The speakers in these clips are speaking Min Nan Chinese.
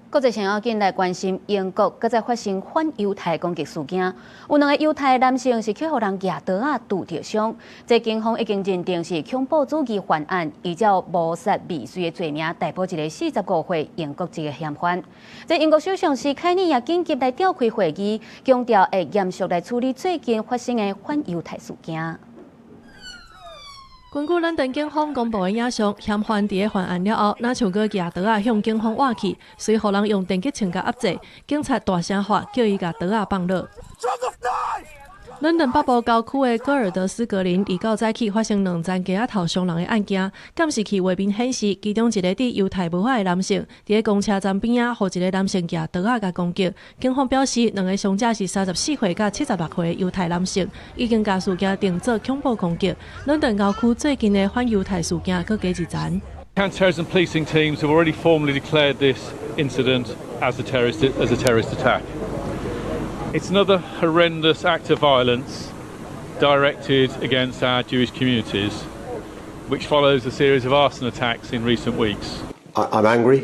國際新聞緊來關心英國，閣再發生反猶太攻擊事件，有兩個猶太男性是去予人舉刀仔揬著傷，這警方已經認定是恐怖主義犯案，依照謀殺未遂的罪名逮捕一個45歲英國籍的嫌犯。這英國首相施凱爾也緊急來召開會議，強調會嚴肅來處理最近發生的反猶太事件。根據倫敦警方公布的影像，嫌犯佇咧犯案了後，若像閣舉刀仔向警方倚去，隨予人用電擊槍共壓制，警察大聲喊叫伊共刀仔放落。Drop the knife! 倫敦北部郊區的戈爾德斯格林，二九早起發生兩宗雞仔頭傷人的案件。監視器畫面顯示，其中一个佇猶太帽仔的男性，佇咧公車站邊仔，予一个男性舉刀仔共攻擊。警方表示，兩个傷者是34歲佮76歲的猶太男性，已經共事件定做恐怖攻擊。倫敦郊區最近的反猶太事件，閣加一層。 Counter-terrorism policing teams have already formally declared this incident as a terrorist attack. It's another horrendous act of violence directed against our Jewish communities, which follows a series of arson attacks in recent weeks. I'm angry,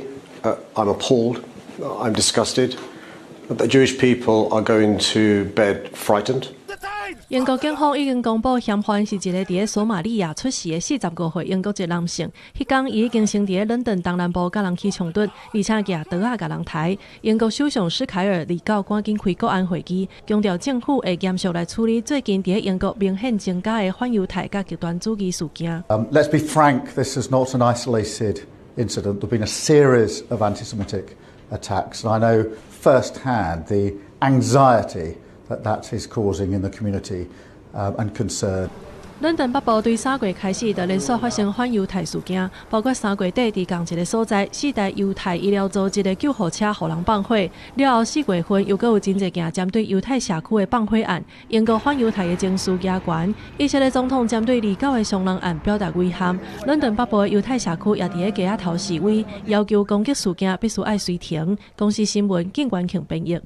I'm appalled, I'm disgusted that the Jewish people are going to bed frightened. 英國警方已經公布嫌犯是一个佇咧索馬利亞出世的45歲英國籍男性。彼工伊已經先佇咧倫敦東南部佮人起衝突，而且舉刀仔共人刣。英國首相施凱爾二九趕緊開國安會議，強調政府會嚴肅來處理最近佇咧英國明顯增加的反猶太佮極端主義事件。 Let's be frank, this is not an isolated incident. There have been a series of anti-Semitic attacks, and I know firsthand the anxiety that that is causing in the community and concern. 倫敦北部對3月開始就連續發生反猶太事件，包括3月底佇仝一个所在，四台猶太醫療組織的救護車予人放火，了後4月份又閣有真濟件針對猶太社區的放火案。英國反猶太的情緒加懸，以色列總統針對二九的傷人案表達遺憾。倫敦北部的猶太社區也佇咧街仔頭示威，要求攻擊事件必須愛隨停。公視新聞，靳元慶編譯。